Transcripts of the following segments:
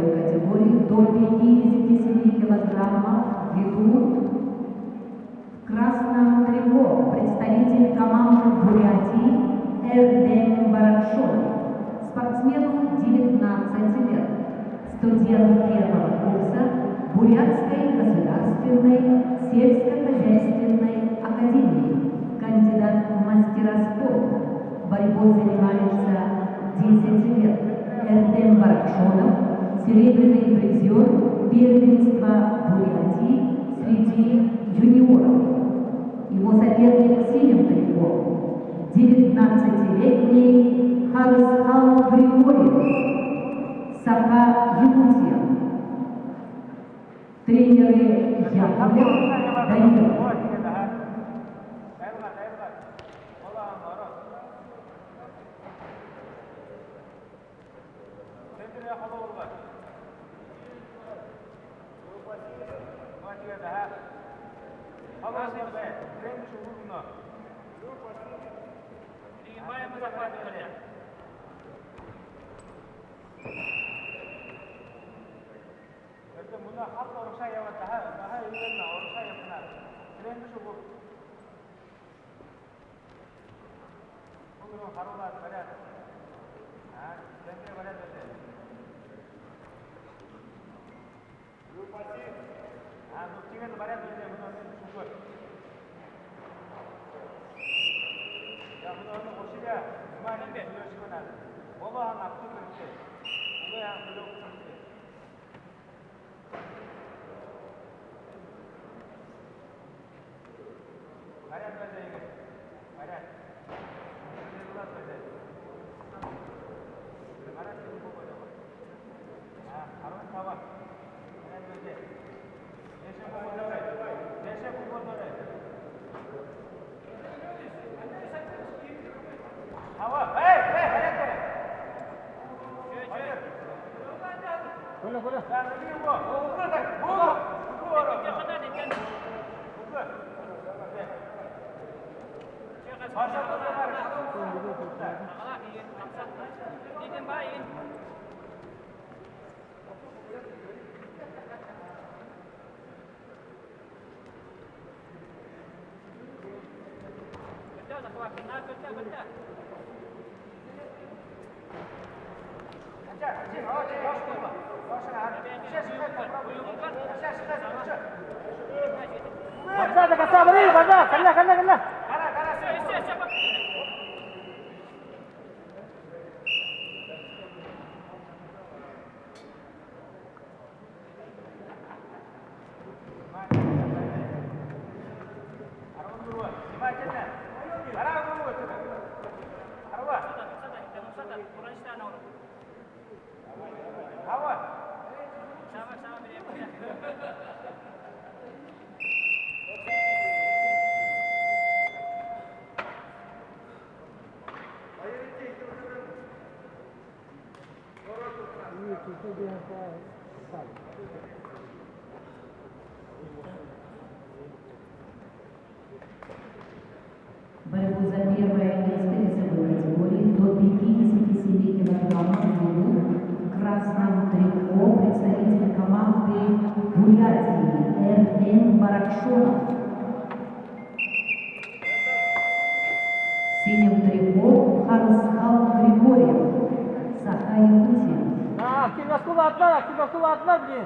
весовой категории до 57 килограммов ведут в красном трико представитель команды Бурятии Эрдем Баракшон. Спортсмену 19 лет, студент первого курса Бурятской государственной сельскохозяйственной академии, кандидат в мастера спорта. Борьбой занимается 10 лет. Эрдем Баракшонов, серебряный призер первенства Бурятии среди юниоров. Его соперник в синем трико 19-летний Харысхал Григорьев, Сака, Якутия. Тренеры Яковлев, Данил. Борьбу за первое место весовой категории до 57 килограммов ведут в красном трико представитель команды Бурятии Эрдем Баракшонов. В синем трико Харысхал Григорьев, Сака, Якутия. Активно атла, блин.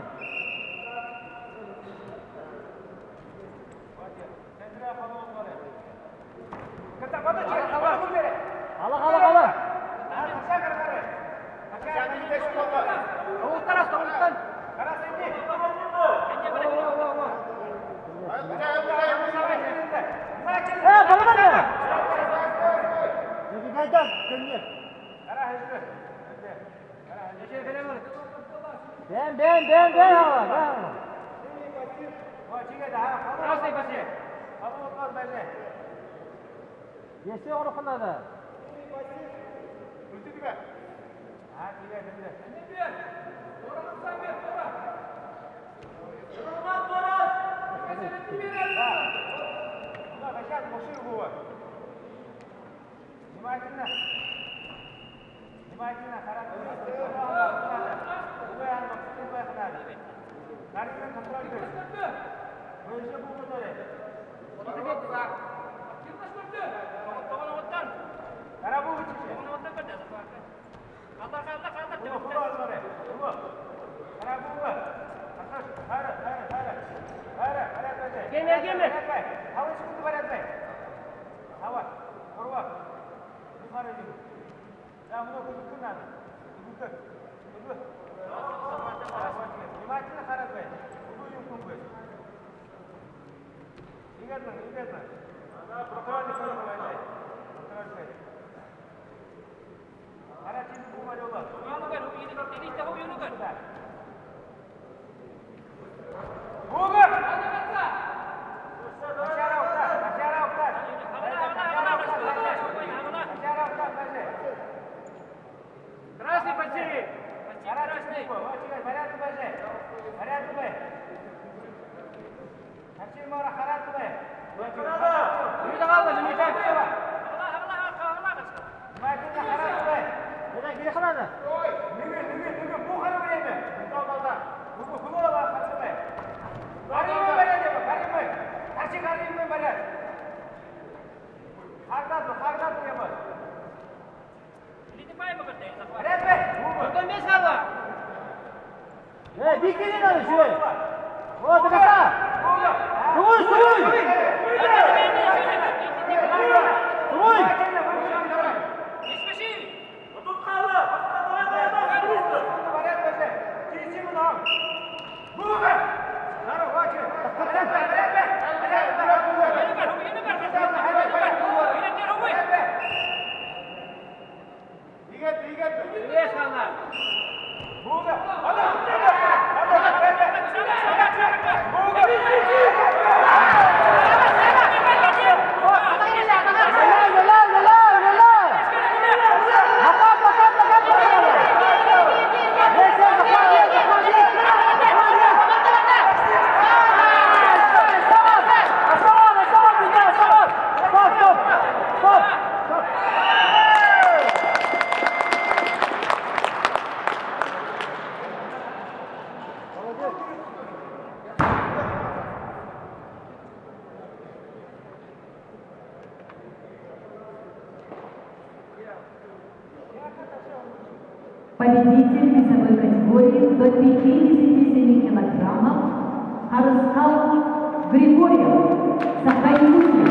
Yesi onu kınadı. Внимательно Харатбай. Видно. Контрольный ходит, Вайдай. Контрольный ходит. Харатин Бумарёва. Бугар! Начара уктар. Красный почти. Красный. Порядок боже. Порядок боже. Арчи мара харат боже. Үйді қалды, немекай көйева. Мәкінді харат боже. Нeden келе қалады? Мүгі, бұл қары біреме. Бүгін күні ола қарсы боже. Қаримы бәреді, қаримы. Қарчы қаримы бәреді. Қағдат бұрема. Порядок боже. Бұдан бес қалды. Диккеде надо, шөй. Вот, доказа. Стой! Не спеши! Тут қалы. Порядок боже. Кейсі мұнам. Бұғы. Нару, вачы. Порядок Победитель весовой категории до 57 килограммов Харыскал Григорьев Сахайнуки.